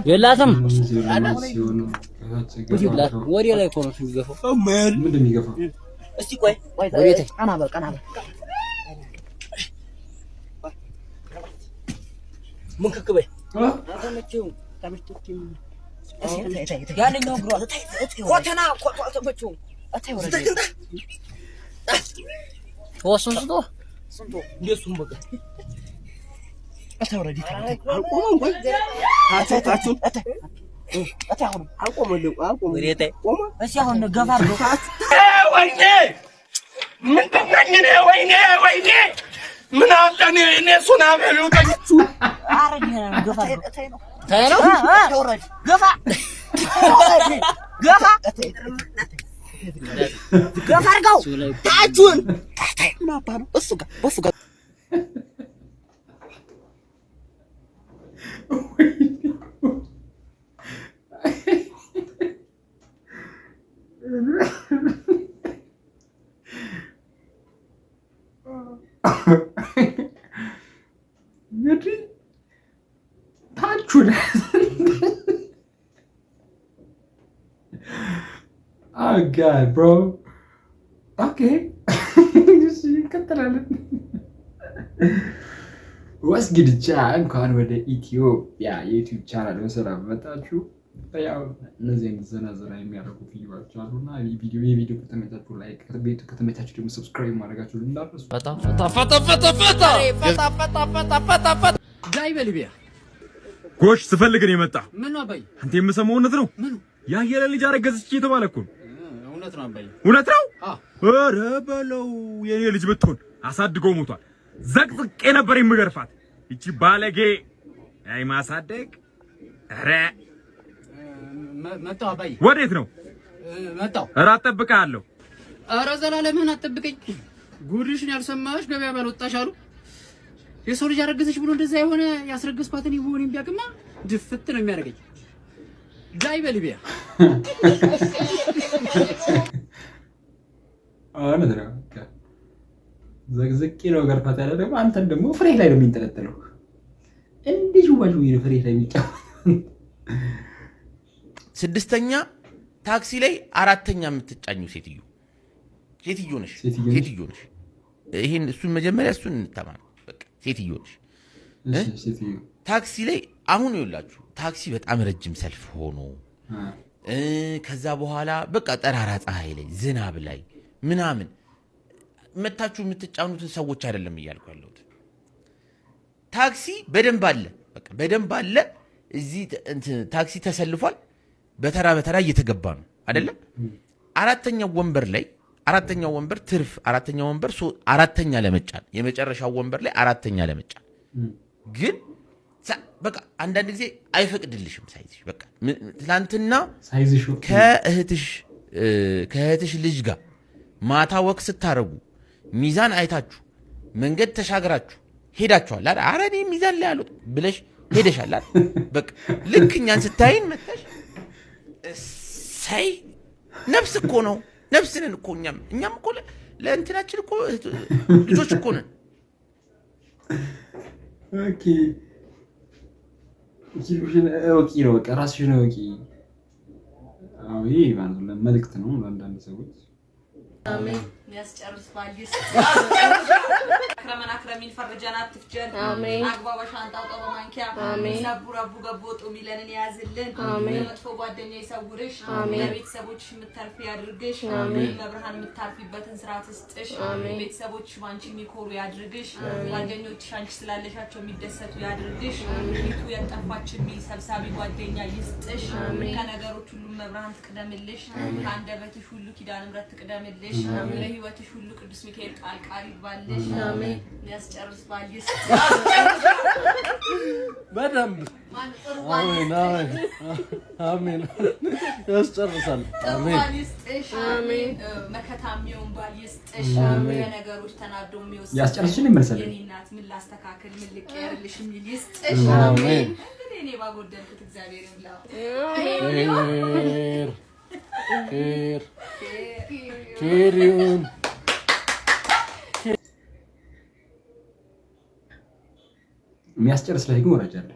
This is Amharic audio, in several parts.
የላትም። ሲሆኑ ወደ ላይ እኮ ነው የሚገፋው። ምንድን ነው የሚገፋው? እስቲ ቆይ ወዴት? ቀና በል ቀና በል። ምንክክ በይ። ያንኛው እግሯ ኮተና አልተመቸውም። ተወሱን ስቶ እንደሱም በቃ ወይኔ ምንድን ነኝ እኔ? ወይኔ ወይኔ ምን አለ እኔ እሱን ገፋ አድርገው ታቹን እሱ ጋር እሱ ጋር እንግዲህ ታቹን God, bro, okay፣ እንቀጥላለን። ወስግድቻ እንኳን ወደ ኢትዮጵያ የ YouTube channel በሰላም መጣችሁ። ያው እነዚህ አይነት ዘና ዘና የሚያደርጉ ቪዲዮዎች አሉና የቪዲዮ ከተመቻችሁ like፣ ቤቱ ከተመቻችሁ ደግሞ subscribe ማድረጋችሁ እንዳትረሱ። ዳይ በሊቢያ ጎሽ ስፈልግ ነው የመጣ። ምን ነው አባዬ? አንተ የምሰማው እውነት ነው? ምኑ? ያየለ ልጅ አረገዘች እየተባለ እኮ ነው። እውነት ነው አባዬ። እውነት ነው? ኧረ በለው፣ የኔ ልጅ ብትሆን አሳድገው ሞቷል። ዘቅዝቄ ነበር የምገርፋት። ይቺ ባለጌ። አይ ማሳደግ። ኧረ መጣሁ አባዬ። ወዴት ነው? መጣሁ። ኧረ አጠብቅሃለሁ። ኧረ ዘላለምህን አትጠብቀኝ። ጉድሽን ያልሰማሽ ገበያ ባልወጣሽ አሉ። የሰው ልጅ አረገዘች ብሎ እንደዛ የሆነ ያስረገዝኳትን ይሁን ቢያቅማ ድፍት ነው የሚያደርገኝ። ዳይ በሊቢያ። እውነት ነው። ዘቅዝቄ ነው ገርፋት ያለ ደግሞ አንተን ደግሞ ፍሬ ላይ ነው የሚንጠለጠለው። እንዲህ ዥዋዥዌ ነው ፍሬ ላይ የሚጫወት። ስድስተኛ ታክሲ ላይ አራተኛ የምትጫኙ ሴትዮ ሴትዮ ነሽ፣ ሴትዮ ነሽ። ይሄን እሱን መጀመሪያ እሱን እንተማመን። በቃ ሴትዮ ነሽ። ታክሲ ላይ አሁን ይኸውላችሁ ታክሲ በጣም ረጅም ሰልፍ ሆኖ ከዛ በኋላ በቃ ጠራራ ፀሐይ ላይ ዝናብ ላይ ምናምን መታችሁ የምትጫኑትን ሰዎች አይደለም እያልኩ ያለሁት። ታክሲ በደንብ አለ፣ በቃ በደንብ አለ። እዚህ ታክሲ ተሰልፏል። በተራ በተራ እየተገባ ነው አይደለም። አራተኛው ወንበር ላይ አራተኛው ወንበር ትርፍ አራተኛው ወንበር አራተኛ ለመጫን የመጨረሻው ወንበር ላይ አራተኛ ለመጫን ግን በቃ አንዳንድ ጊዜ አይፈቅድልሽም size ሽ። በቃ ትናንትና ከእህትሽ ልጅ ጋር ማታ walk ስታረጉ ሚዛን አይታችሁ መንገድ ተሻግራችሁ ሄዳችኋል። ኧረ እኔ ሚዛን ላይ አልወጣም ብለሽ ሄደሻል። በቃ ልክ እኛን ስታይን መተሽ እሰይ ነፍስ እኮ ነው፣ ነፍስንን እኮ እኛም እኛም እኮ ለእንትናችን እኮ ልጆች እኮ ነን። Okay እወቂ ነው በቃ ራስሽን እወቂ። አዎ ይሄ ማለት መልዕክት ነው ለአንዳንድ ሰዎች። የሚያስጨርስ ባል አክረመን አክረሚን ፈርጀን አትፍጀን። አግባ በሻንጣ አውጣ በማንኪያ። ሰቡ ረቡ ገቦ ወጡ የሚለንን የያዝልን። ለመጥፎ ጓደኛ ይሰውርሽ። ለቤተሰቦችሽ የምታርፊ ያድርግሽ። መብርሃን የምታርፊበትን ስራ ትስጥሽ። ቤተሰቦችሽ በአንቺ የሚኮሩ ያድርግሽ። ጓደኞችሽ አንቺ ስላለሻቸው የሚደሰቱ ያድርግሽ። ፊቱ የጠፋች የሚል ሰብሳቢ ጓደኛ ይስጥሽ። ከነገሮች ሁሉ መብርሃን ትቅደምልሽ። ከአንደበትሽ ሁሉ ኪዳነ ምሕረት ትቅደምልሽ። ለህይወትሽ ሁሉ ቅዱስ ሚካኤል ጣልቃ ይግባልሽ። የሚያስጨርስ ባል ይስጥሽ። በደንብ አሜን፣ አሜን፣ ያስጨርሳል። ጥሩ ባል ይስጥሽ። መከታ የሚሆን ባል ይስጥሽ። ለነገሮች ተናዶ የሚወስድ ያስጨርስሽን ይመልሳል። የኔ እናት ምን ላስተካክል፣ ምን ልቀየርልሽ የሚል ይስጥሽ። አሜን። እንግዲህ እኔ ባጎደልኩት እግዚአብሔር ይሙላው። ኬር ኬር ኬር ይሁን። የሚያስጨርስ ላይ ግን ወራጅ አለ።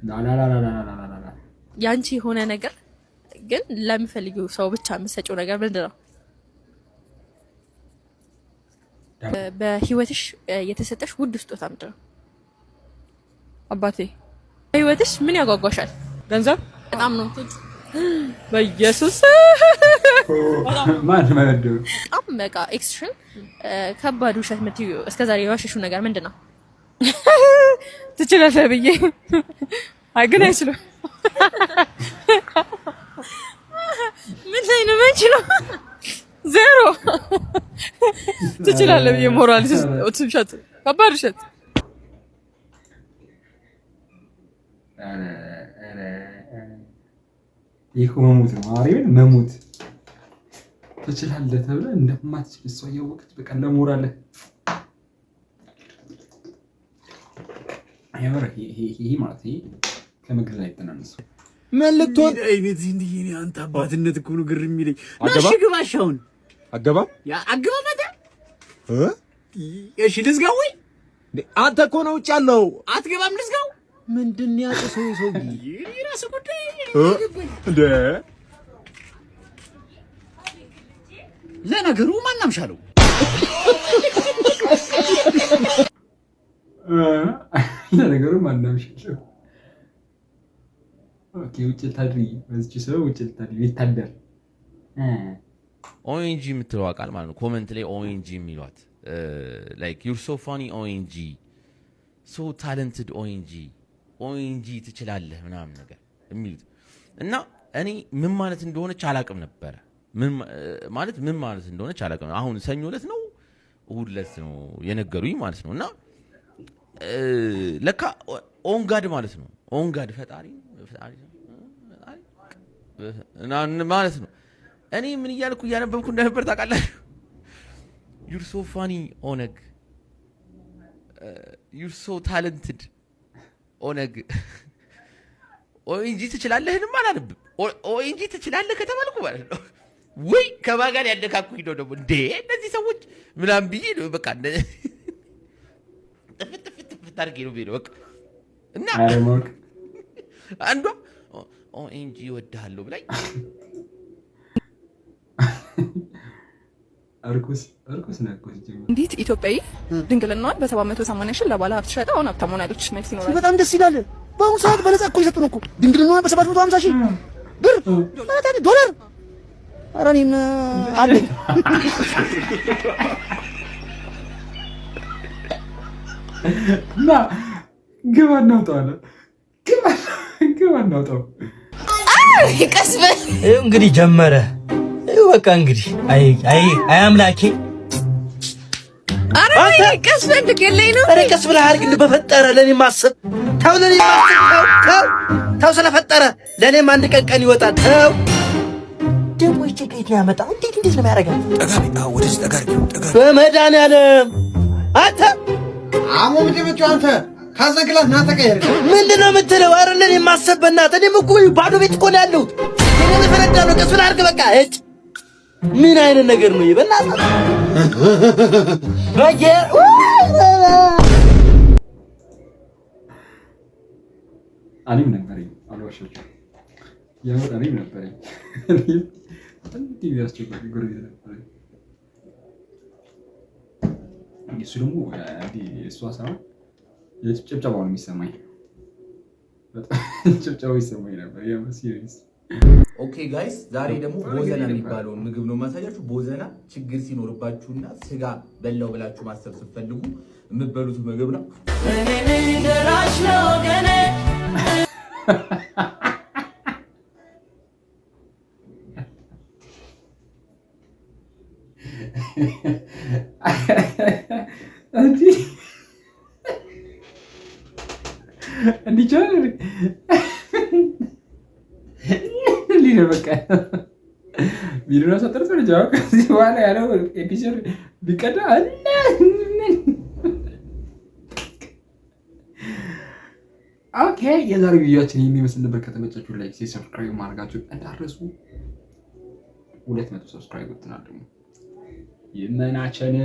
ላላላላላላላ። ያንቺ የሆነ ነገር ግን ለሚፈልጊው ሰው ብቻ የምትሰጪው ነገር ምንድን ነው? በህይወትሽ የተሰጠሽ ውድ ስጦታ ምንድን ነው? አባቴ። በህይወትሽ ምን ያጓጓሻል? ገንዘብ። በጣም ነው የምትወጂው? በኢየሱስ። ማን አይወደውም? በጣም በቃ ex ሽን ከባድ ውሸት የምትይው፣ እስከዛሬ የዋሸሽው ነገር ምንድን ነው? ትችላለህ ብዬ። አይ ግን አይችልም። ምን ላይ ነው የምንችለው? ዜሮ። ትችላለህ ብዬ ሞራል ውሸት፣ ከባድ ውሸት። ኧረ ኧረ ኧረ፣ ይህ እኮ መሞት ነው። ማርያምን መሞት። ትችላለህ ተብለህ እንደማትችል እሷ እያወቀች በቃ ለሞራልህ የምር ይሄ ማለት ይሄ ከምግብ ላይ አይተናነስም። ምን ልትሆን አይነት እንዲህ እኔ አንተ አባትነት እኮ ነው ግር የሚለኝ። አገባ? እሺ ግባ። እሺ አሁን አገባ። ያ አገባ መጣ። እሺ ልዝጋው ወይ? አንተ እኮ ነው ውጭ ያለው። አትገባም? ልዝጋው? ምንድን ነው ያጨሰው ሰውዬ? የራስህ ጉዳይ። እንደ ለነገሩ ማን አምሻለው? ለነገሩ ማናም ሽለው። Okay፣ ውጭ ልታድሪ በዚች ሰው ውጭ ልታድሪ ሊታደር። OMG የምትለዋ ቃል ማለት ነው። Comment ላይ OMG የሚሏት፣ like "You're so funny OMG, so talented OMG, OMG ትችላለህ" ምናምን ነገር የሚሉት እና እኔ ምን ማለት እንደሆነች አላቅም ነበረ። ማለት ምን ማለት እንደሆነች አላቅም። አሁን ሰኞ ዕለት ነው እሑድ ዕለት ነው የነገሩኝ ማለት ነው። እና ለካ on God ማለት ነው። On God ፈጣሪ ፈጣሪ ፈጣሪ ማለት ነው። እኔ ምን እያልኩ እያነበብኩ እንደነበር ታውቃላችሁ? "You're so funny ኦነግ, you're so talented ኦነግ"። OMG ትችላለህንም አላነብም። OMG ትችላለህ ከተባልኩ ማለት ነው ወይ ከማን ጋር ያነካኩኝ ነው ደግሞ እንዴ እነዚህ ሰዎች ምናምን ብዬ ነው በቃ ጥፍት ጥፍት ጥፍት አድርጌ ነው የምሄደው በቃ። እና ኧረ ማወቅ። አንዷ OMG እወድሃለሁ ብላኝ እርኩስ እርኩስ ነው እኮ ሲጀመር። እንዴት ኢትዮጵያዊ ድንግልናዋን በ780 ሺህ ለባለ ሀብት ሸጣ አሁን ሀብታም ሆናለች? መልስ ይኖራል። በጣም ደስ ይላል። በአሁኑ ሰዓት በነፃ እኮ እየሰጡ ነው እኮ ድንግልናዋን በ750 ሺህ ብር ማለት አይደል ዶላር። ኧረ እኔም አለኝ። እና ግባ እናውጣው አለ። ግባ ግባ እናውጣው። ቀስ በል። ይኸው እንግዲህ ጀመረ። ይኸው በቃ እንግዲህ አይ አይ አይ አምላኬ። ኧረ ቀስ በል፣ ልገለኝ ነው። ኧረ ቀስ ብለህ አድርግ እንደው በፈጠረ ለእኔ ማሰብ ተው፣ ለእኔ ማሰብ ተው፣ ተው፣ ተው፣ ስለፈጠረ ለእኔም አንድ ቀን ቀን ይወጣል። ተው። ደግሞ ይቺ ከየት ነው ያመጣው? እንዴት እንዴት ነው የሚያደርገው? በመድኃኒዓለም አንተ። አሞ ምንድን ነው የምትይው አንተ? ካዘግላት ና ተቀየር። ምንድን ነው የምትለው? ኧረ ለእኔ ማሰብ በእናትህ። እኔም እኮ ባዶ ቤት እኮ ነው ያለሁት። እኔ ልፈነዳ ነው። ቀስ ብለህ አድርግ በቃ። እጭ ምን አይነት ነገር ነው ይሄ? በእናትህ በየ እኔም ነበረኝ፣ አልዋሻችሁም። የምር እኔም ነበረኝ። እኔም እንዲህ የሚያስቸግር ጎረቤት ነበረኝ። እሱ ደግሞ እንዲህ እሷ ሳይሆን ጭብጨባው ነው የሚሰማኝ። በጣም ጭብጨባው ይሰማኝ ነበር። የምር serious። Okay guys፣ ዛሬ ደግሞ ቦዘና የሚባለውን ምግብ ነው የማሳያችሁ። ቦዘና ችግር ሲኖርባችሁና ስጋ በላው ብላችሁ ማሰብ ስትፈልጉ የምትበሉት ምግብ ነው። ደራሽ ለወገኔ። እንዲህ እንዲህ ይቻላል እንዴ? እንዲህ ነው በቃ። ቪዲዮ አሳጥርቶ ልጅ አሁን ከዚህ በኋላ ያለው episode ቢቀዳ እና okay፣ የዛሬ ቪዲዮአችን ይህን ይመስል ነበር። ከተመቻችሁ like፣ subscribe ማድረጋችሁ እንዳትረሱ። 200 subscribe ወጥተናል ደግሞ ይመናቸን።